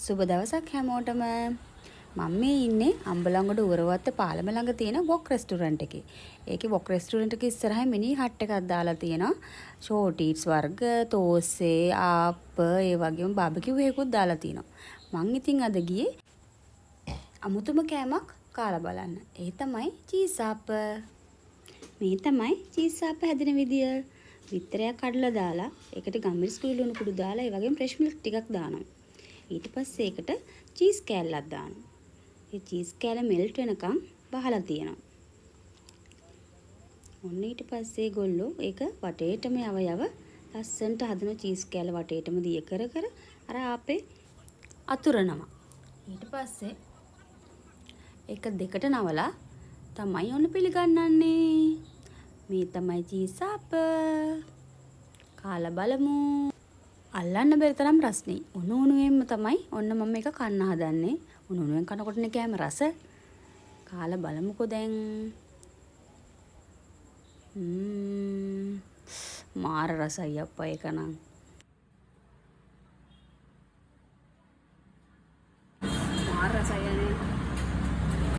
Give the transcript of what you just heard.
සුබ දවසක් හැමෝටම. මම මේ ඉන්නේ අම්බලන්ගොඩ උරවත්ත පාලම ළඟ තියෙන වොක් රෙස්ටුරන්ට් එකේ. ඒකේ වොක් රෙස්ටුරන්ට් එකේ ඉස්සරහින් මිනි හට් එකක් දාලා තියෙනවා. ෂෝට් ඊට්ස් වර්ග, තෝසේ, ආප්ප, ඒ වගේම බාබකිව් එකකුත් දාලා තියෙනවා. මං ඉතින් අද ගියේ අමුතුම කෑමක් කාලා බලන්න. ඒ තමයි චීස් ආප්ප. මේ තමයි චීස් ආප්ප හැදෙන විදිය. බිත්තරයක් කඩලා දාලා ඒකට ගම්මිරිස් කුඩු ලුණු කුඩු දාලා ඒ වගේම ෆ්‍රෙෂ් මිල්ක් ටිකක් දානවා. ඊට පස්සේ ඒකට චීස් කෑල්ලක් දානවා. ඒ චීස් කෑල්ල මෙල්ට් වෙනකන් වහලා තියෙනවා. ඔන්න ඊට පස්සේ ඒගොල්ලෝ ඒක වටේටම යව යව ලස්සනට හදන චීස් කෑල්ල වටේටම දිය කර කර අර ආපේ අතුරනවා. ඊට පස්සේ ඒක දෙකට නවලා තමයි ඔන්න පිළිගන්නන්නේ. මේ තමයි චීස් ආප්ප. කාලා බලමු. අල්ලන්න බැරි තරම් රස්නේ. උණු උණුවෙන්ම තමයි ඔන්න මම මේක කන්න හදන්නේ. උණු උණුවෙන් කනකොටනේ කෑම රස. කාලා බලමුකෝ දැන්. මාර රසයි අප්පා ඒක නම්. මාර රසයි අනේ.